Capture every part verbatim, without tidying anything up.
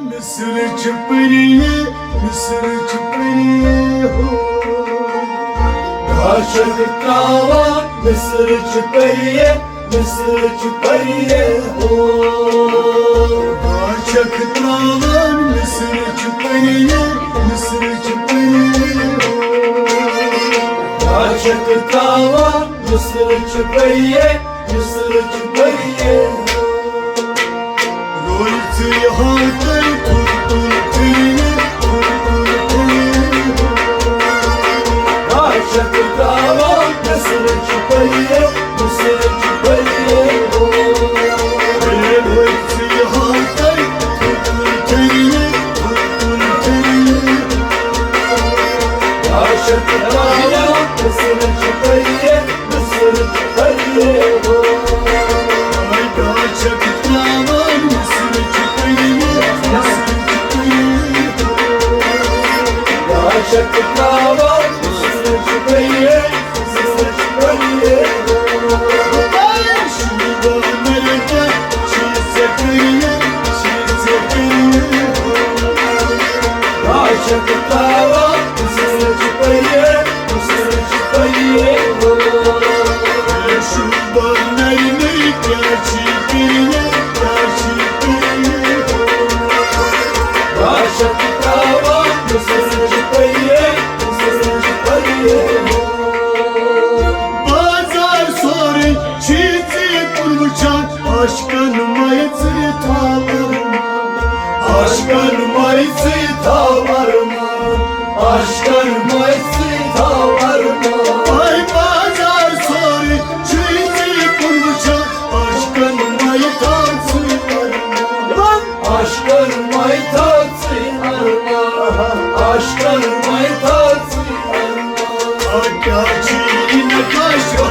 مصرٕچ پٔریہِ، مصرٕچ پٔریہِ ہو۔ عاشق تراوان مصرٕچ پٔریہِ، مصرٕچ پٔریہِ ہو۔ عاشق تراوان مصرٕچ پٔریہِ، مصرٕچ پٔریہِ ہو۔ عاشق تراوان مصرٕچ پٔریہِ، مصرٕچ پٔریہِ ہو۔ روزِ ژٕ یِہوٚے تۄہہِ تھُل تُل پھِرِ، تھُل تُل پھِرِ۔ عاشق تراوان مصرٕچ پٔریہِ، مصرٕچ پٔریہِ ہو۔ روزِ ژٕ یِہوٚے تۄہہِ تھُل تُل پھِرِ، تھُل تُل پھِرِ۔ عاشق تراوان مصرٕچ پٔریہِ، مصرٕچ پٔریہِ ہو۔ عاشق تراوان مصرٕچ پٔریہِ، مصرٕچ پٔریہِ ہو۔ عاشق تراوان مصرٕچ پٔریہِ، مصرٕچ پٔریہِ ہو۔ شوٗبان مےٚ چھِ ژےٚ پٔریہِ، چھِ ژےٚ پٔریہِ ہو۔ عاشق تراوان مصرٕچ پٔریہِ، مصرٕچ پٔریہِ ہو۔ شوٗبان نرِ نرِ کیٛاہ چھِ پٔریہِ، کیٛاہ چھِ پٔریہِ ہو۔ عاشق تراوان مصرٕچ پٔریہِ، مصرٕچ پٔریہِ ہو۔ بازار سورُے چھُے ژےٚ کُن وٕچھان، عاشقن مَے ژٕ تھاو ارمان، عاشقن مَے ژٕ تھاو ارمان، عاشقن مَے ژٕ تھاو ارمان۔ اے بازار سورُے چھُے ژےٚ کُن وٕچھان، عاشقن مَے تھاو ژٕ ارمان، عاشقن مَے تھاو ژٕ ارمان، عاشقن مَے تھاو ژٕ ارمان۔ آ، کیٛاہ چھِ یہِ نقاش؟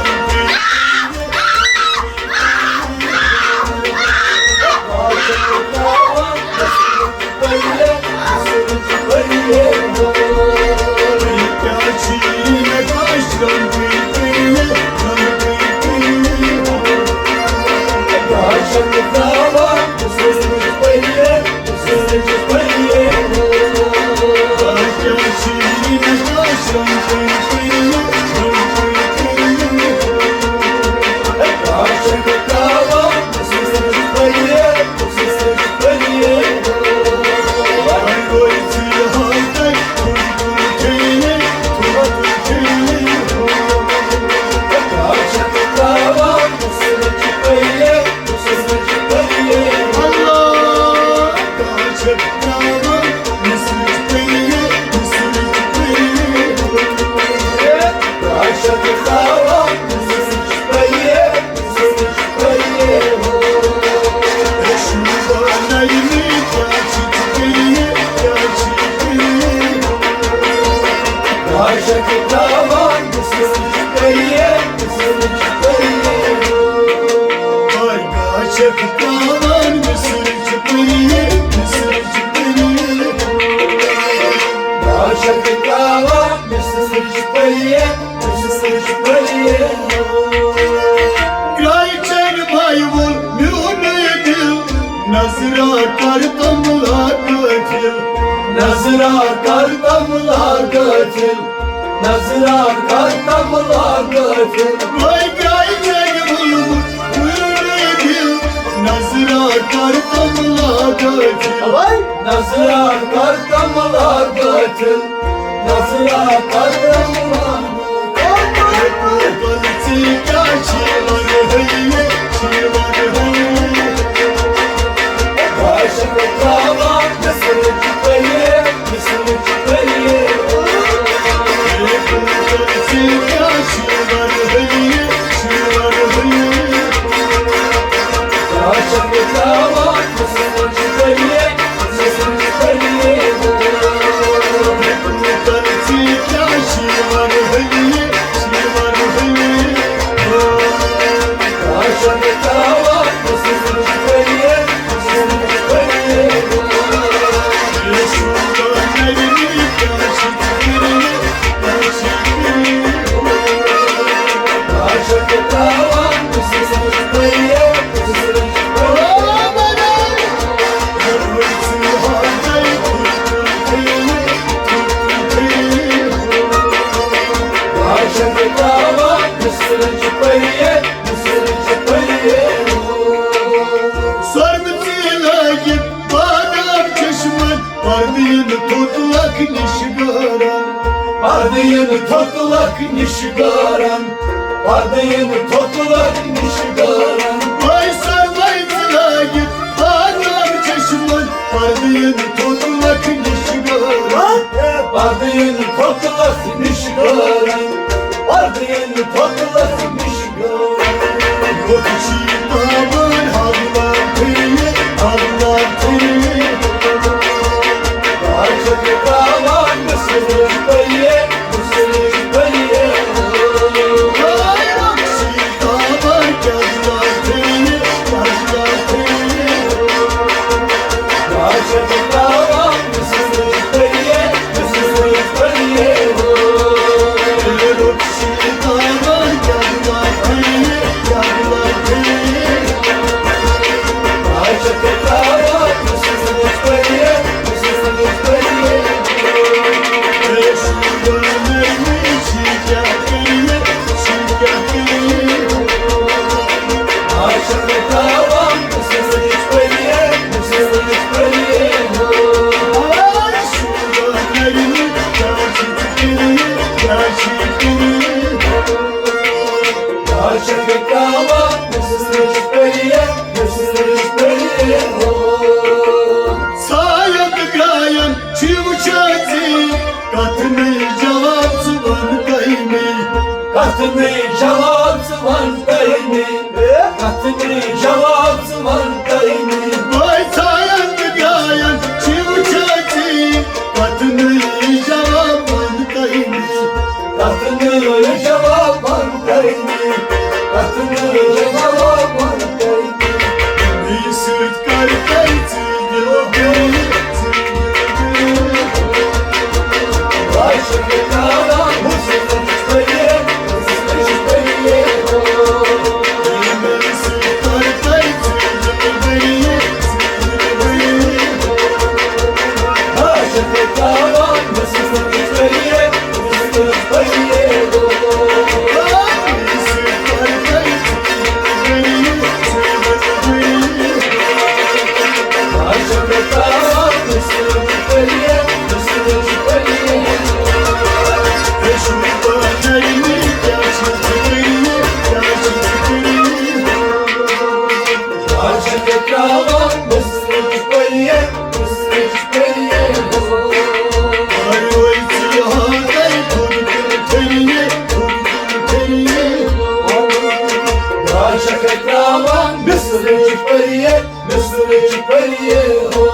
نظرا کر تملا قٲفِل، نظرا کر تملا قٲفِل، نظرا کر تملا قٲفِل۔ وٲے درٛاے ژےٚ ووٚنمُت، وُلرُے دِل، نظرا کر تملا قٲفِل۔ وٲے۔ نظرا کر تملا قٲفِل، نظرا کر تملا قٲفِل۔ تھوٚد لَکھ نِش گاران۔ پردٕ یِن تھوٚد لَکھ نِش گاران۔ پردٕ یِن تھوٚد لَکھ نِش گاران۔ وۄنۍ سۄرمَے ژٕ لٲگِتھ پانٛژَن چشمَن۔ پردٕ یِن تھوٚد لَکھ نِش گاران۔ پردٕ یِن تھوٚد لَکھ نِش گاران۔ پردٕ یِن تھوٚد لَکھ نِش گاران۔ لوٚت چھِ تاوان حالات تھٔوِتھ، حالات تھٔوِتھ۔ آ چھَکھ تراوان مِصرٕچ پٔیہِ، مِصرٕچ پٔیہِ۔ آ لوٚت چھِ تاوان کیٛاہ حالات تھٔوِتھ، کیٛاہ حالات تھٔوِتھ۔ آ چھَکھ تراوان مِصرٕچ پٔیہِ، مِصرٕچ پٔیہِ۔ سایَن تہٕ گرٛایَن چھِ وٕچھان زِ کَتھ نہٕ جواب ژٕ وَن تۄہہِ مےٚ۔ کَتھ نہٕ جواب ژٕ وَن تۄہہِ مےٚ۔ کَتھ نہٕ جواب ژٕ وَن تۄہہِ مےٚ۔ بٲے سایَن تہٕ گرٛایَن چھِ وٕچھان زِ کَتھ نہٕ جواب وَن تۄہہِ مےٚ۔ کَتھ نہٕ جواب وَن تۄہہِ مےٚ۔ کَتھ نہٕ جواب وَن تۄہہِ مےٚ۔ بیٚیہِ سۭتۍ کَر تۄہہِ ژٕ دِل گٔیہِ، ژٕ دِل گٔیہِ۔ عاشق نادان حُسنٕچ پٔری، حُسنٕچ پٔری۔ مصرٕچ پٔری، مصرٕچ پٔری ہو۔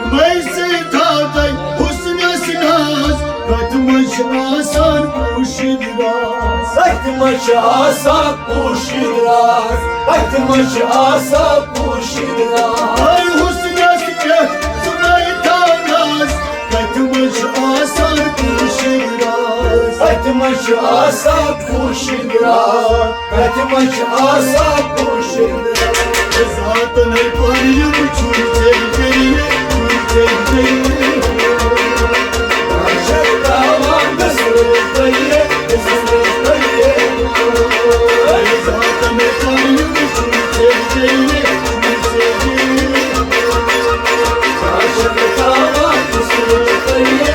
مٔنٛزۍ سۭتۍ تھاو تۄہہِ حُسنَس ناز، کَتھ منٛز چھِ آسان پوٗشِد راز؟ کَتھ منٛز چھِ آسان پوٗشِد راز؟ کَتھ منٛز چھِ آسان پوٗشِد راز؟ اے حُسنَس پٮ۪ٹھ ژٕ نَے تھاو ناز، کَتھ منٛز چھِ آسان پوٗشِد راز؟ کَتھ منٛز چھِ آسان پوٗشِد راز؟ کَتہِ منٛز چھِ آسان کٲشِر؟ ذاتَن ہے پَرِ یِم چھُے ژےٚ ذٔریعہٕ، چھُے ژےٚ ذٔریعہٕ۔ اَچھا، ترٛاوان دٔسرٕ تۄہہِ، دٔسرٕ تۄہہِ۔ ذاتَن ہے پَرِ یِم چھُے ژےٚ ذٔریعہٕ، چھُے ژےٚ ذٔریعہٕ۔ اَچھا، ترٛاوان دٔسرٕ تۄہہِ،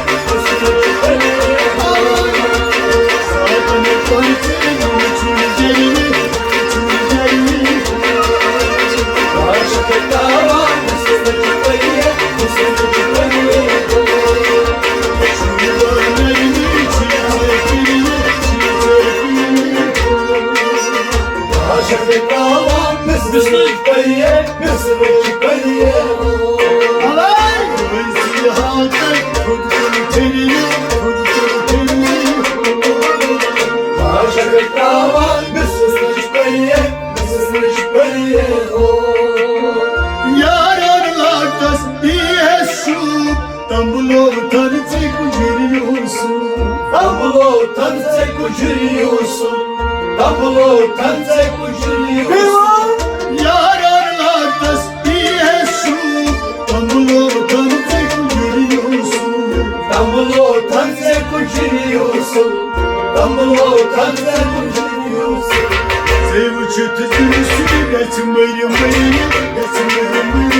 مصرٕچ پٔری، مصرٕچ پٔری۔ عاشق ترٛاوان مصرٕچ پٔری، مصرٕچ پٔری۔ یارن لاتس یی ہے شوٗب، تمبلو تھن ژے کُجر یوسف۔ تمبلو تھن ژے کُجر یوسف۔ تمبلو تھن ژے کُجر یوسف۔ یارن لاتس یی ہے شوٗب، تمبلو تھن ژے کُجر یوسف۔ تمبلو تھن ژے کُجر یوسف۔ تمبلو تھن ژے کُجر یوسف۔ ژے وٕچھِتھ زِ سُہ گژھِ مٔرۍ مٔرۍ، گژھِ مٔرۍ مٔرۍ۔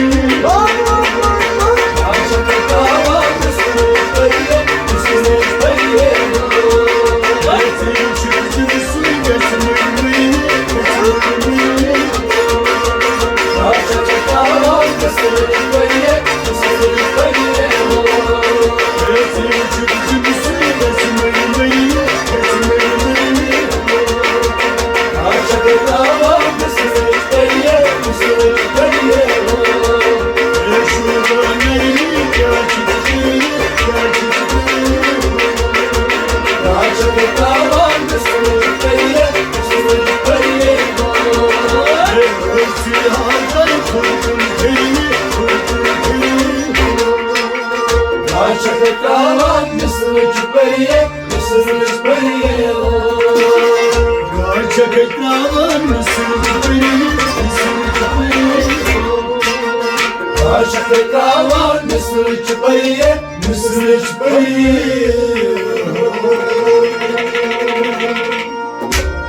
مِصرٕچ پٔری۔ گاش چھکھ تراوان مِصرٕچ پٔری، مِصرٕچ پٔری۔ گاش چھکھ تراوان مِصرٕچ پٔری، مِصرٕچ پٔری۔